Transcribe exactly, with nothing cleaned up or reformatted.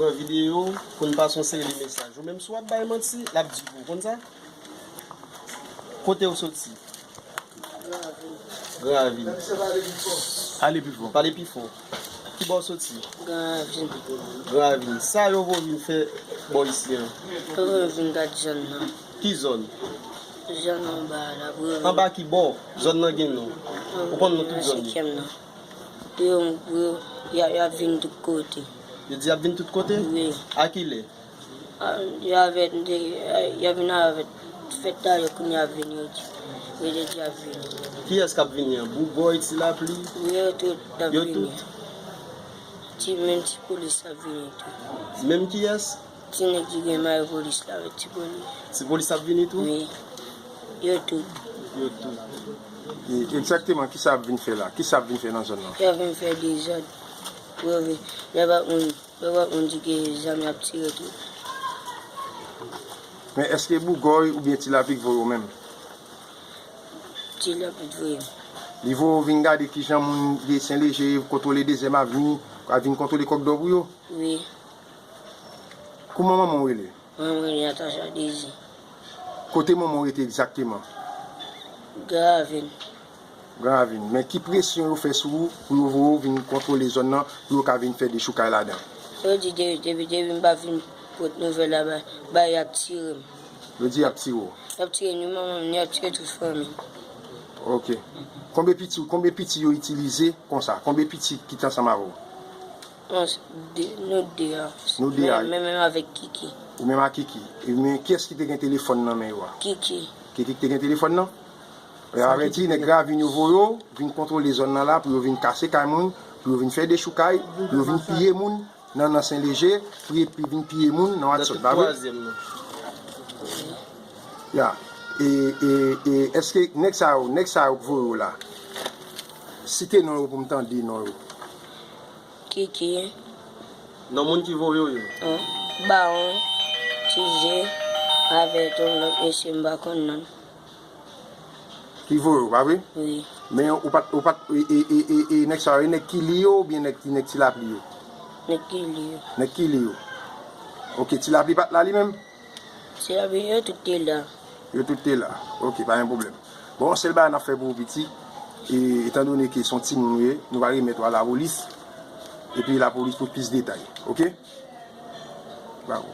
Pran videyo pou n pase yon seri de mesaj. Ou menm, si w ap bay manti, l ap di pou ou. Konn sa? Kote w soti? Gran Ravin. Ale pi fò. Pale pi fò. Ki bò w soti? Gran Ravin. Gran Ravin. Sa yo voye w vin fè bò isi an? Yo voye m vin gad zòn nan. Ki zòn? Zòn anba a la, pou yo vin. Anba ki bò? Zòn nan gen non? Ou konn non tout zòn yo? Senkyèm nan. Yo, yo, y a, y ap vin tout kote. Yo di y ap vin tout kote? Wi. A ki lè? A, y a vin, y a vin avèk fèt la, yo kounye a vin, yo di. Yo te di y ap vini. Kiyès k ap vini an? Bougòy, Ti Lapli? Wi, yo tout ap vini. Yo tout? Ti, menm Ti Polis ap vini tou. Menm kiyès? Ti nèg ki gen mayo polis la, wi, Ti Polis. Ti Polis ap vini tou? Wi. Yo tout. Yo tout. E, egzakteman, kisa y ap vin fè la? Kisa y ap vin fè nan zòn nan? Y ap vin fè dezòd. Pou yo vin, y ap ap moun, y ap ap moun di ke zam y ap tire tou. Men èske Bougòy oubyen Ti Lapli k voye w menm? Ti Lapli k voye m. Li voye w vin gade kijan moun de Sen Leje kontwole Dezyèm Avni, al vin kontwole Kòk Dò pou yo? Wi. Kouman manman w rele? Manman m rele Natacha Dezi. Kote manman w rete egzakteman? Gran Ravin. Gran Ravin. Men ki presyon yo fè sou ou pou yo voye w vin kontwole zòn nan, pou yo ka vin fè dechoukay ladan? Yo di de-, depi, depi m pa vin pot nouvèl la, ba, ba y ap tire m. Yo di y ap tire w? Y ap tire ni manman m, ni y ap tire tout fanmi m. Ok. Konbyen piti, konbyen piti yo itilize konsa? Konbyen piti ki t ansanm avè w? Non, de, nou de a. Nou de a. Men, men menm avèk Kiki. Ou menm ak Kiki. E men kiyès ki te gen telefòn nan men yo a? Kiki. Kiki ki te gen telefòn nan? E sa vle di nèg Ravin yo voye w vin kontwole zòn nan la pou yo vin kase kay moun, pou yo vin fè dechoukay, pou yo vin piye moun nan, nan Sen Leje, pou yo vin piye moun nan Wadson, pa vre? Ya. E, e, e èske nèg sa yo, nèg sa yo k voye w la, site non yo pou m tande non yo. Kiki. Non moun ki voye w yo? Hum. Bawon, Tize, avèk yon lòt mesye m pa konn non l. Ki voye w, pa vre? Wi. Men ou pa t, ou pa t, e, e, e, e, e nèg sa yo, e nèg Kili yo oubyen nèg, nèg Ti Lapli yo? Nèg Kili yo. Nèg Kili yo. Ok, Ti Lapli pa t la li menm? Ti Lapli, yo tout te la. Yo tout te la. Ok, pa gen pwoblèm. Bon, sèl bagay n ap fè pou ou, piti, e, etandone ke se yon timoun ou ye, nou va remèt ou a lapolis. Epi lapolis pou plis detay, ok? Bravo.